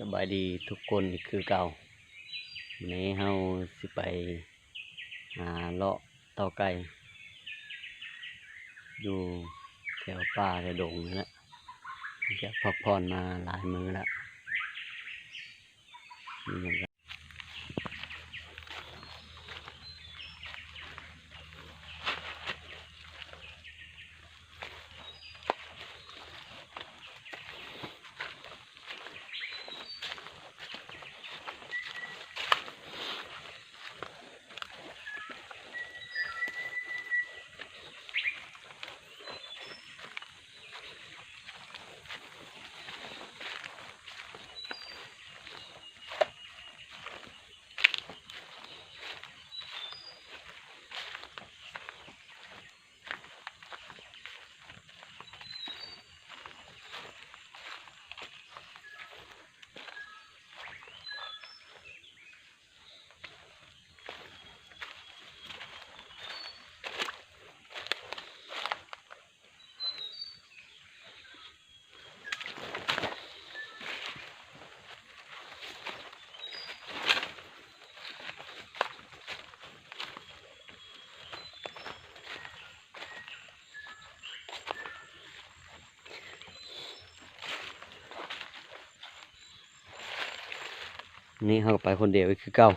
ສະບາຍດີທຸກຄົນອີກຄືເກົ່າ. ມື້ນີ້ເຮົາຊິໄປຫາເລາະເຕົ້າໄກ່ ຢູ່ແຖວປ່າແຖວດົງນີ້ແຫຼະ. ຈາກພັກຜ່ອນມາຫຼາຍມື້ລະ. ນີ້ເຮົາກໍໄປຄົນດຽວອີກຄືເກົ່າ.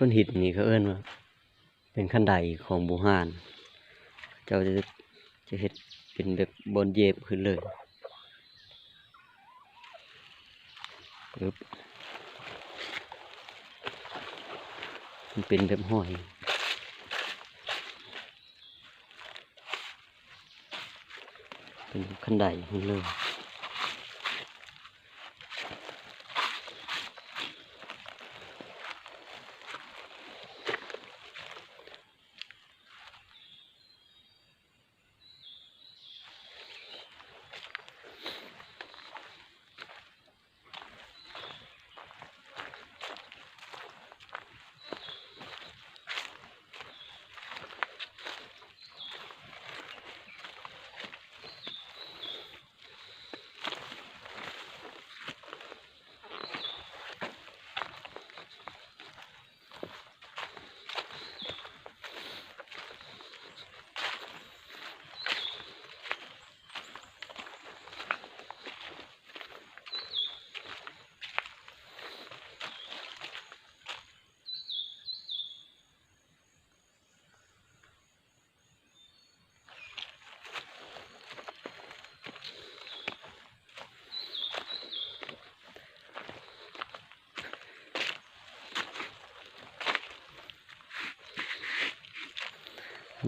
ກ້ອນຫີນນີ້ເຂົາເອີ້ນວ່າເປັນຄັນໄດຂອງບູຮານ. ເຂົາເຈົ້າຈະ ຈະເຮັດເປັນແບບບ່ອນເຫຢີບຂຶ້ນເລີຍ. ອຶບ ມັນເປັນແບບຫ້ອຍ. ເປັນຄັນໄດຫັ້ນເລີຍ.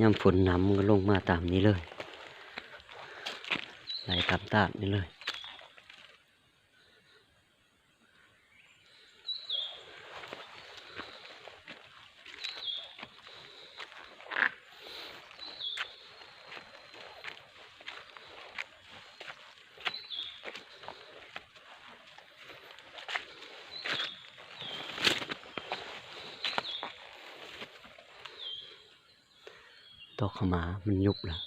ຍາມຝົນໜຳມັນກໍລົງມາຕາມນີ້ເລີຍ ໄຫຼຕາມຕາດນີ້ເລີຍ. ດອກຂະໝາມັນຍຸບລະ. ເ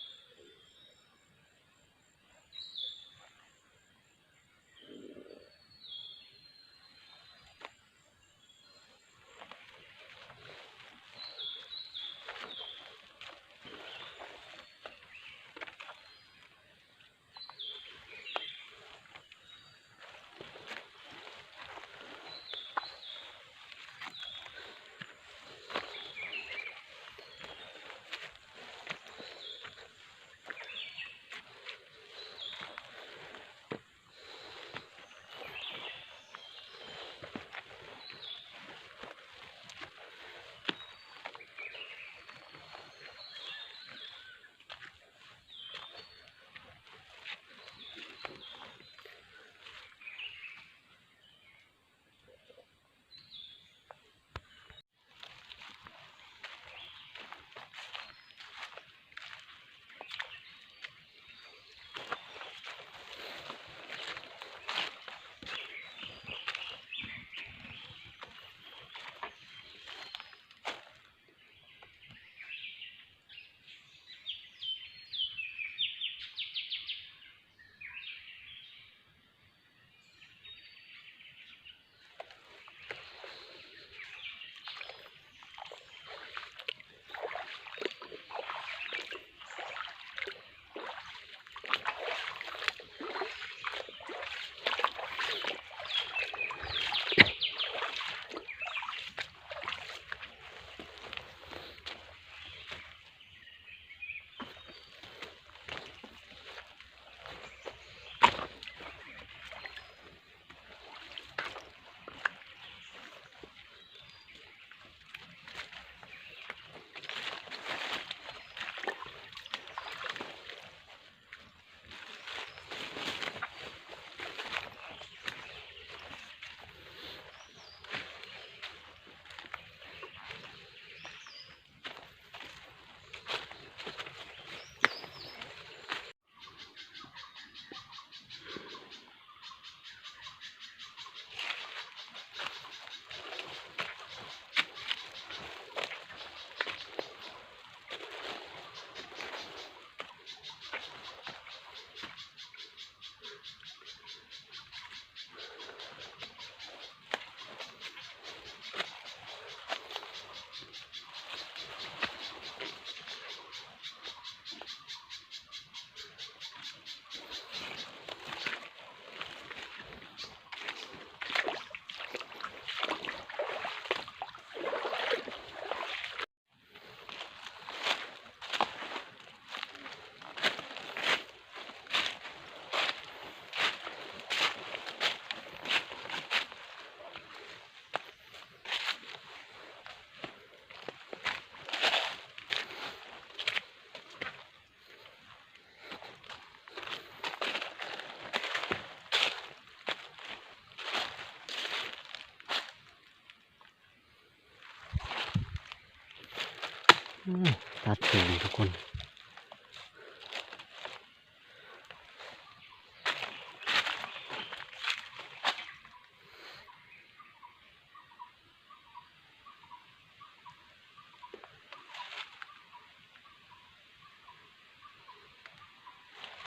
ອືມ ຕັດສູງທຸກຄົນ.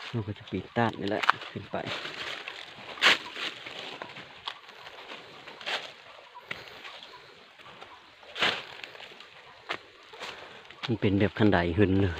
ເຮົາກໍຈະປີນຕາດນີ້ແຫຼະຂຶ້ນໄປ. ມັນເປັນແບບຄັນໄດຂຶ້ນເລີຍ.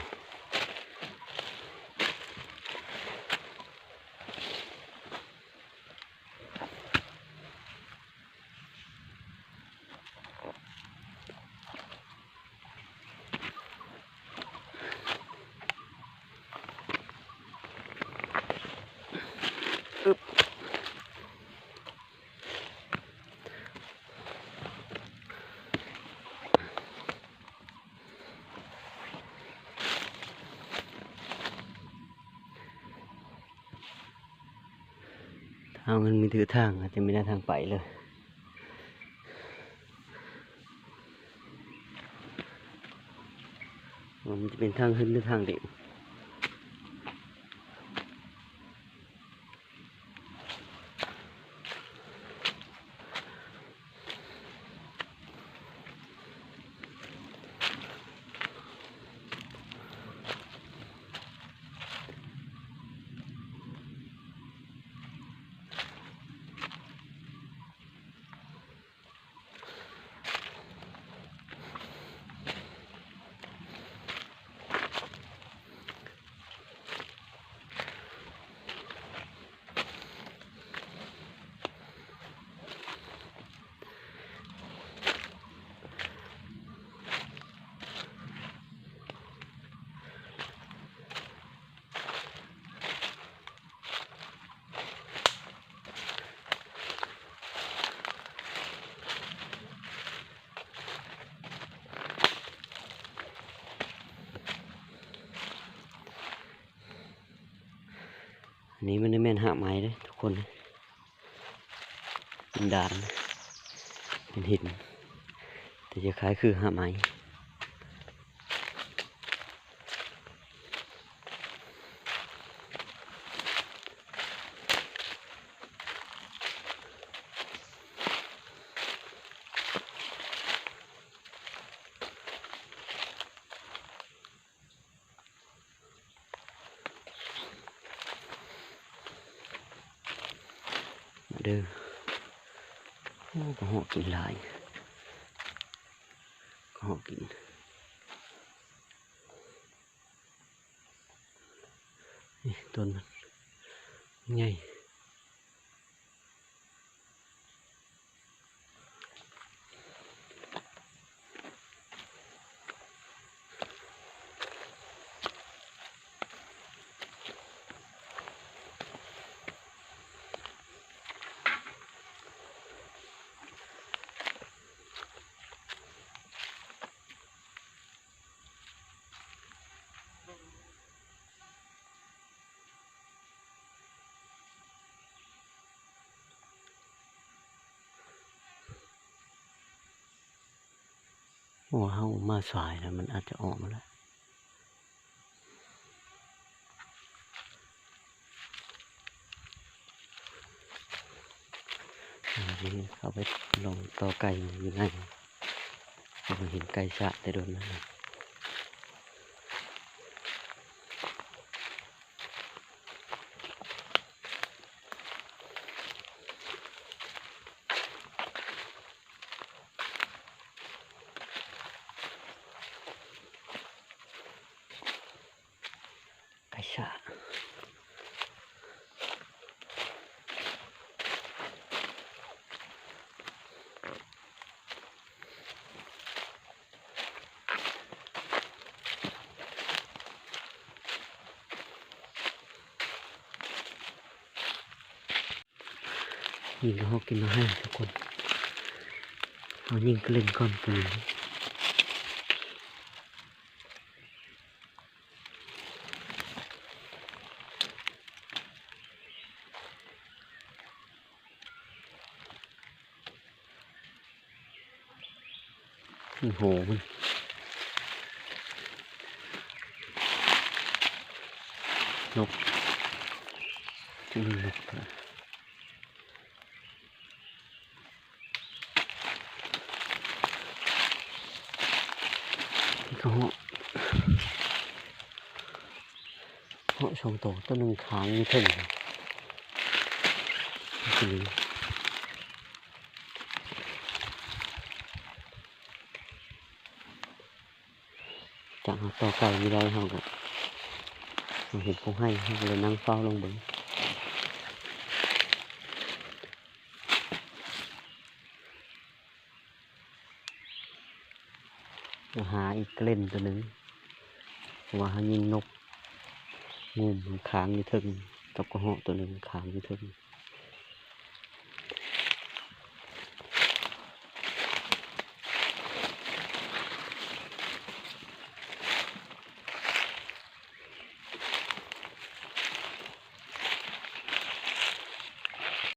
ທາງມັນມີຖືກທາງ ອາດຈະມີແນວທາງໄປເລີຍ. ມັນຈະເປັນທາງຂຶ້ນ ຫຼື ທາງດິນ. ອັນນີ້ມັນບໍ່ແມ່ນຮາກໄມ້ເດ້ທຸກຄົນ ເປັນດານ ເປັນຫີນ ແຕ່ຄ້າຍໆຄືຮາກໄມ້. ມາເດີ ໂອ້ ກະຮອກກິນຫຼາຍ ກະຮອກກິນ ນີ້ຕົ້ນມັນໃຫຍ່. ໂອ້ ເຮົາມາສາຍແລ້ວ ມັນອາດຈະອອກມາແລ້ວ. ເຮົາໄປລອງຕໍ່ໄກ່ຢູ່ໃນ ເຮົາເຫັນໄກ່ຊະແຕ່ດົນແລ້ວ. ໄກ່ຊະ ນີ້ກະເຮົາກິນມາໃຫ້ທຸກຄົນ ເຮົາຍິງກະເຫຼັ່ນກ່ອນປູ. ໂອ້ໂຫ ມັນ ນົກ ນີ້ນົກ ນີ້ກະເຫາະ ເຫາະສອງໂຕ ໂຕໜຶ່ງຄ້າງຢູ່ເທິງ. ຈາກເຮົາຕໍ່ໄກ່ບໍ່ໄດ້ ເຮົາກະເຫັນຜູ້ໃຫ້ ເຮົາກະເລີຍນັ່ງເຝົ້າລົງເບິ່ງ. ເຮົາຫາອີກເຫຼັ້ນໂຕໜຶ່ງ ເພາະວ່າເຮົາຍິງນົກງູມ ມັນຄ້າງຢູ່ເທິງ ກັບກະເຫາະໂຕໜຶ່ງຄ້າງຢູ່ເທິງ.